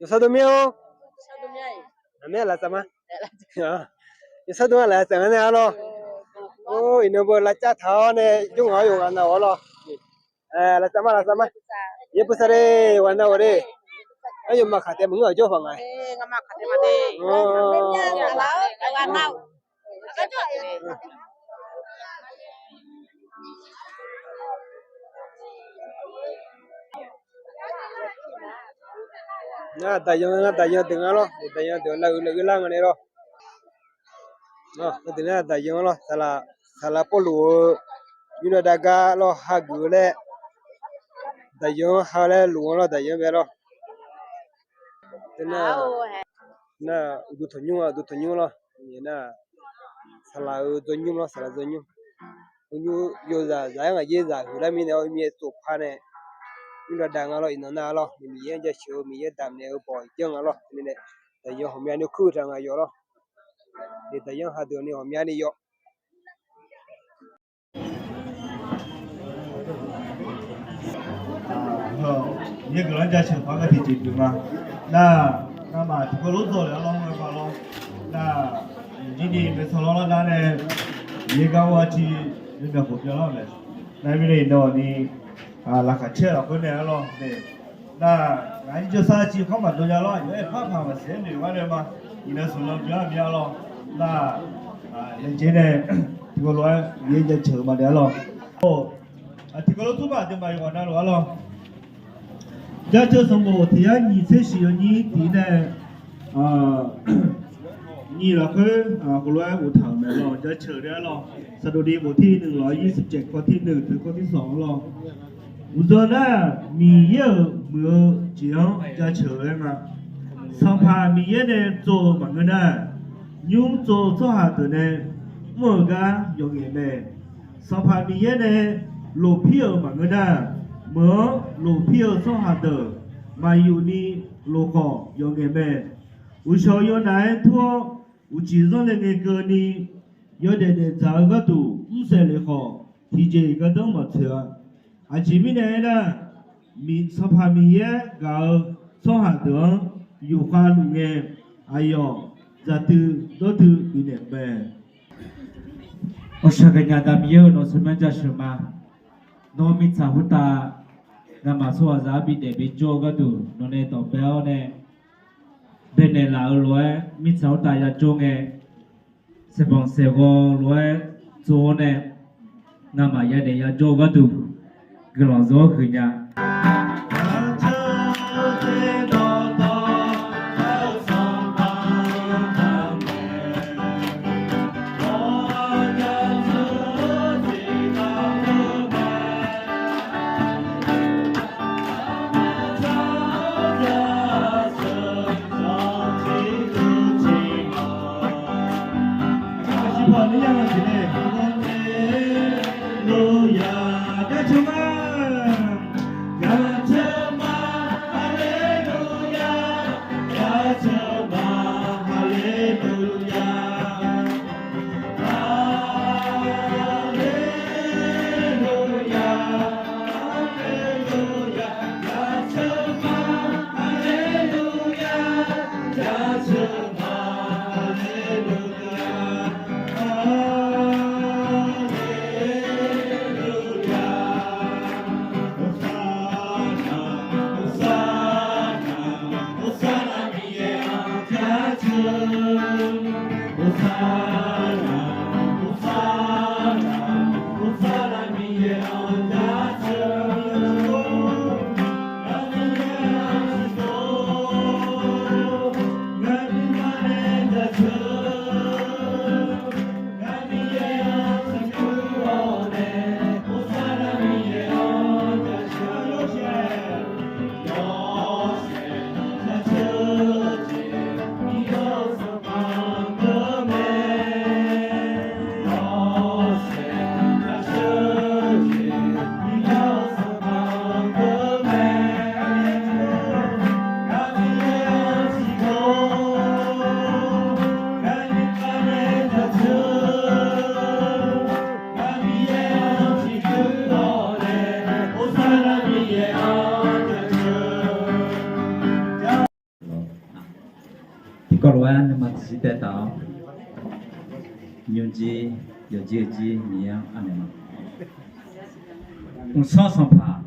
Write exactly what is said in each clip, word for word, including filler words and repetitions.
Yawshawr dov mir-or. Aqmir laftsaf ma. Yawshawr dov-a laftsaf ngar nae arlawr. Or, iqnan beu lavcav taq-awr nae jawr ngaq-awr yawqghaq nav-awr lawr. Laftsaf ma, laftsaf ma. Yaerpuisar de, ghaq nav-awq de. Aryawf maqkaq taef maqngeur-aq jawr paq nga. Nar daqyan, nar daqyan deuq nga lawr, daqyan deuq lar-eu laer gheurlar nga nae lawr. Nar deuq nar daqyan lawr, saqlaq pawrluf-eu nymrdav dav gar lawr hageuf-eu laer, daqyan-anr ha laer luf-anr lawr, daqyan bae lawr. Nar, uqduq tanqnymr-a, uqduq tanqnymr lawr. Nar, saqlaq-euq dzawrnymr lawr, saqlaq dzawrnymr. Nymr yawzaq zaq-aer ngaq yaer zaq huiqlar mirnae-awr, mirnae tsofpar nae nymrdav dav nga lawr, iqnan nar lawr. Miqyaer-anr jaceuq-eu, Miqyaer damqnaeq-eu bawq janr nga lawr. Nae, daqyan ghawqmyani kur-eu taq nga yawf lawr. Daqyan hadeuq ni ghawqmyani yawf. Miqyaer guiqlanq-anr jaceuq paq-aer gar tiqjeq pyeuf ma. Nar, ngamaf tiqkawv lof dzawq lef-awr lawr, ngar paq lawr. Nar, jini maeqsanq lawr lar nar nae, Miqyaer gar ghawr-a ci, yawmyaq khof byanlar mae. Nar mirnae iqnan ni, laqkhaq caer lafkhoer nae arlawr nae. Nar, ngaq-anr jawrsar civ khawr maqdov nya lawr, aqyawf-aer par paq maqsiq-aer noeq gar nae ma. Iqnan smq nan byan-a byan lawr. Nar, laejae nae tiqkawv lof-aer Miqyaer jaceuq-eu ma dae arlawr. Tiqkawv lof tmr maq aqduimaf yawqghaq navluf arlawr. Jaceuq sanqbof tiq yar nyiq tser shiq yawnyir tiq nae nyiq lafkhoer khoerlof-aer boftaq-euq mae lawr, jaceuq dae arlawr. Saqdoqdiq bof tir nuiq lawq-aer yir tser caev kawv tir nuiq teu kawv tir sanq arlawr. Uqdzan nar, Miqyaer-euq muiq-eu jeq-anr jaceuq-aer nga. Sanqpaq Miqyaer nae tsov-eu maqngeur nar, nymr tsov-eu tsawrhaq deuq nae mr-euq gar yawqngaef mae. Sanqpaq Miqyaer nae lofpir-euq maqngeur nar, meuq-anr lofpir-eu tsawrhaq deuq maqyuf ni lofkhawf yawqngaef mae. Uqshawq yawnaf-aer tur-awr, uqcif zanr nae ngaekeuvni yawdaef daefdzaq-eu gharduq mrsaef lef khawf, tiqjeq gardanr maqtsoeq-a. Aqjeq mirnae aernar, Sanqpaq Miqyaer gaq-eu tsawrhaq deuq-anr yufkhav luf ngae, aqyawf dzaqdui dawrdui bifnaeq mae. Awqshaq gaqnyaf da Miqyaer-euq nawq-eu tsawrmyanr jaceuq ma. Nawr mirtsaq khoertav ngamaf tsawrhaqzaq-anr bidaef bijawr-eu gharduq nawq nae dawqbae-awr nae baenaeq laf-eu lof-aer mirtsaq khoertav yajawr ngae, saeqbanq saeqghaw lof-aer tsov-awr nae ngamaf yadaef yajawr-eu gharduq guiqlanq zawr huiqnya. Lof-aer nuima tiqzir taev taf-awr, nymrjir yawqjir-eu jir Miqyaer-anr anaeq ma. Mqsanr sanqpaq,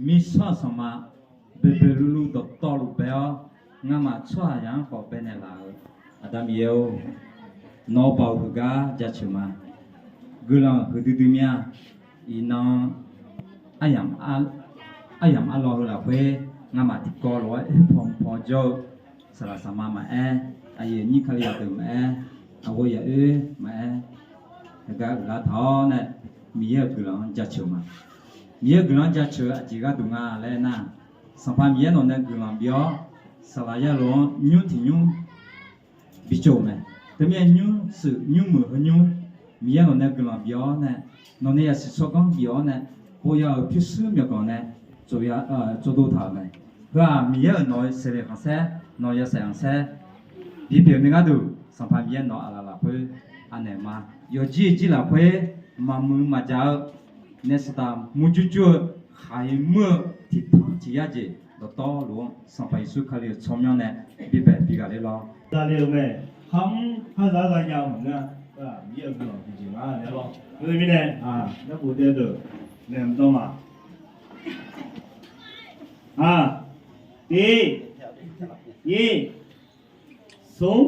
mirsanr sanqma, boeqboeq luvluv dawqtawvluf bae-awr, ngamaf tsawrhaqzaq-anr khawf baenaeq laf-euq Aqda Miqyaer-or, nawq-eu baoq heugar jaceuq ma. Guiqlanq huiqdui dui mir-a. Iqnan aryamq arlawr heu lafkhoer ngamaf tiqkawv lof-aer oerpaw mqpaw jawr-eu saqlaq saqma maqaer, aqyuif aqnyir Kalizaq deuq maqaer, aqghawq yaoer maqaer, heugar uiqlar taq-awr nae, Miqyaer-euq guiqlanq-anr jaceuq ma. Miqyaer-euq guiqlanq-anr jaceuq-eu aqjeq gharduq nga laer nar, Sanqpaq Miqyaer nawq nae guiqlanq bif-awr, saqlaq yalof-anr nymr tiq nymr bicov-euq mae. Teumirnae nymr shuif nymr muiq heu nymr, Miqyaer nawq nae guiqlanq bif-awr nae, nawq nae yasiq tsawrganr bif-awr nae, boya-euq pyurshuir myawqganq nae tsov dov taq-euq mae. Heu-aq Miqyaer-euq nawq-eu seqleq khanqsaer, nawq-eu yawshaef khanqsaer, bipyeuf ni gharduq Sanqpaq Miqyaer nawq aqlaf lafkhoer anaeq ma. Yawqjir-eu jir lafkhoer maqmuiq maqjaq-eu nae saqdaq murjur jur-eu khaq-iq muir-eu tiqpanq tiq yar jeq dawqtawvluf-anr Sanqpaq Yeqsur Kali-euq tsawrmyanr nae bibae bighaq ler lawr. Zale-euq mae. Kharmr kharzaq zanya maqngeur-a. Miqyaer-euq guiqlanq tiqjeq nga nae lawr. Teumirnae, narbof dae deuq naeq mqdan ma. Aq, tiq, nyiq, smr,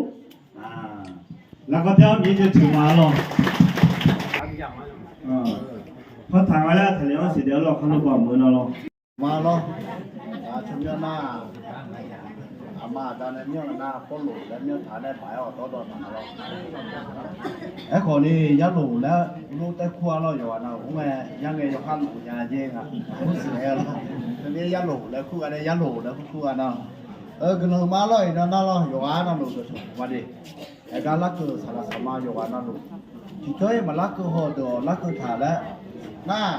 lafkawr taer-awr Miqyaer jaceuq ma lawr. Partaq nga laer taqle-anr siqdaev-awr lawr, kharlof baq meuq-eu na lawr. Ma lawr. Tsawrmyanr nar, aqma aqda nae myanr nar, Pawrluv laer myanr taq nae baq-aer awqdawr dawq taq nga lawr. Aerkhawf ni Yarlof laer lor taer kur-a lawr, yawqghaq navluf-anr ngae, yar ngae yawkhav luf nya jer nga. Mr siq-aer lawr. Teumirnae Yarlof laer kur gha nae Yarlof laer kur kur gha nar-awq. Guiqlanq ma lawr, iqnan nar lawr, yawqghaq navluf dawqcawq ma de. Aergar larkeuv saqlaq saqma yawqghaq navluf tiqjawr-ir maqlarkeuv haw deuq-awq larkeuv taq laer nar,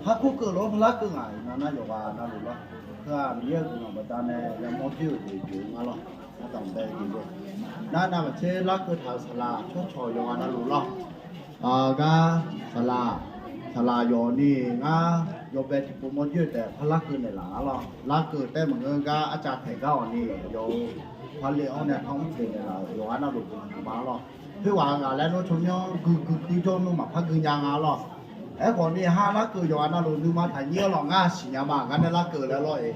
har kur keuv lof-aer larkeuv ngaq iqnan nar yawqghaq navluf lawr. Heu-aq Miqyaer-euq guiqlanq baqdanae yamawr doer-euq jeq pyeuf-eu nga lawr. Ardanq bae jeq nar navmaqtser larkeuv taq-euq saqlaq tsawrcawq yawqghaq navluf lawr. Gar saqlaq, saqlaq yawqni ngar yawbae tiqpov mawrjoer taef par larkeuv naeqlaf nga lawr. Larkeuv taef maqngeur gar arcav taeq gar awqni yawq-eu par le-anr nae par mr pyeuf naeqlaf-euq yawqghaq navluf guiqlanq ma lawr. Khoerghaq-eu ngaq laer nawr tsawrmyanr guigui guijawr nawmaf par gui nya nga lawr. Aerkhawf ni har larkeuv yawqghaq navluf nuima taqnyir-awr lawr, ngar siqnya ma gar nae larkeuv laer lawr-eq.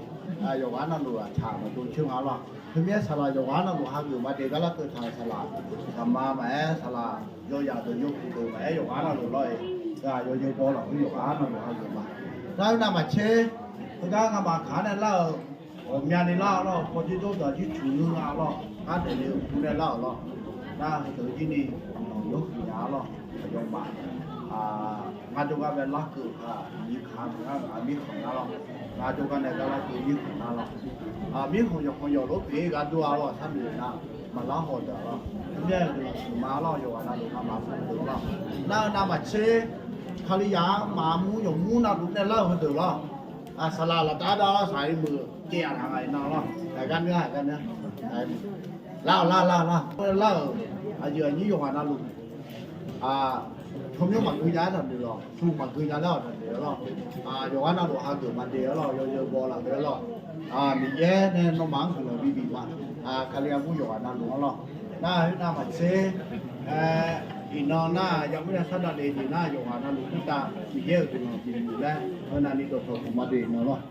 Yawqghaq navluf aqcaq maqdov coer nga lawr. Teumirnae saqlaq yawqghaq navluf hageuf ma de gar larkeuv taq-euq saqlaq, saqma maqaer, saqlaq yawyaq deuq yawhuiq deuq maqaer yawqghaq navluf lawr-eq. Ghaq yawzeu baw lafkhoer yawqghaq navluf hageuf ma. Nar-eu navmaqtser, heugar ngamaf kaq-anr nae lar-euq ghawqmyani lar-awr lawr, pawjir dawrdaq jircuq ngeur nga-awr lawr, ngar daefle-eu uqduq nae lar-euq lawr. Nar heudeuq-eu jirni guiqlanq yawhuiq nya-awr lawr, aqyawfmaf ngar jawrgar bae larkeuv-euq-aq, nyiq kaq-a maqngar, aqmir khanq nar lawr. Ngar jawrgar nae gar larkeuv mirkhanq nar lawr. Mirkhanq yawqkhanq yawq lof pyeuf-ir gar dur-a lawr, sharnoeq nar maqlar haw deuq-a lawr. Teumirnae guiqlanq siqma lawr, yawqghaq navluf ngamaf pyeuf-eu lawr. Nar-eu navmaqtser, Kalizaq-anr maqmur yawqmur navluf nae lar-euq heudeuq lawr. Saqlaq laftav dav lawr, saqlaq-iq meuq caev-aq taq nga iqnan lawr. Aqgar nar, aqgar nar, lar-awq lar lar lar, lar-euq aqyuif aqnyir yawqghaq navluf tsawrmyanr maqgui nya-aer taqnoeq lawq, smq maqgui nya laer-awq taqnoeq lawr. Yawqghaq navluf hageuf ma de-awr lawr, yawzeu baw lafkhoer lawr. Miqyaer nae nawmaf-anr guiqlanq bibif ma. Kalizaq mur yawqghaq navluf-anr lawr. Nar khoer navmaqtser, iqnan nar yamur yasar davlef jeq nar yawqghaq navluf khoertav Miqyaer-euq guiqlanq bif laer heu navni dawqtawq puq ma de iqnan lawr.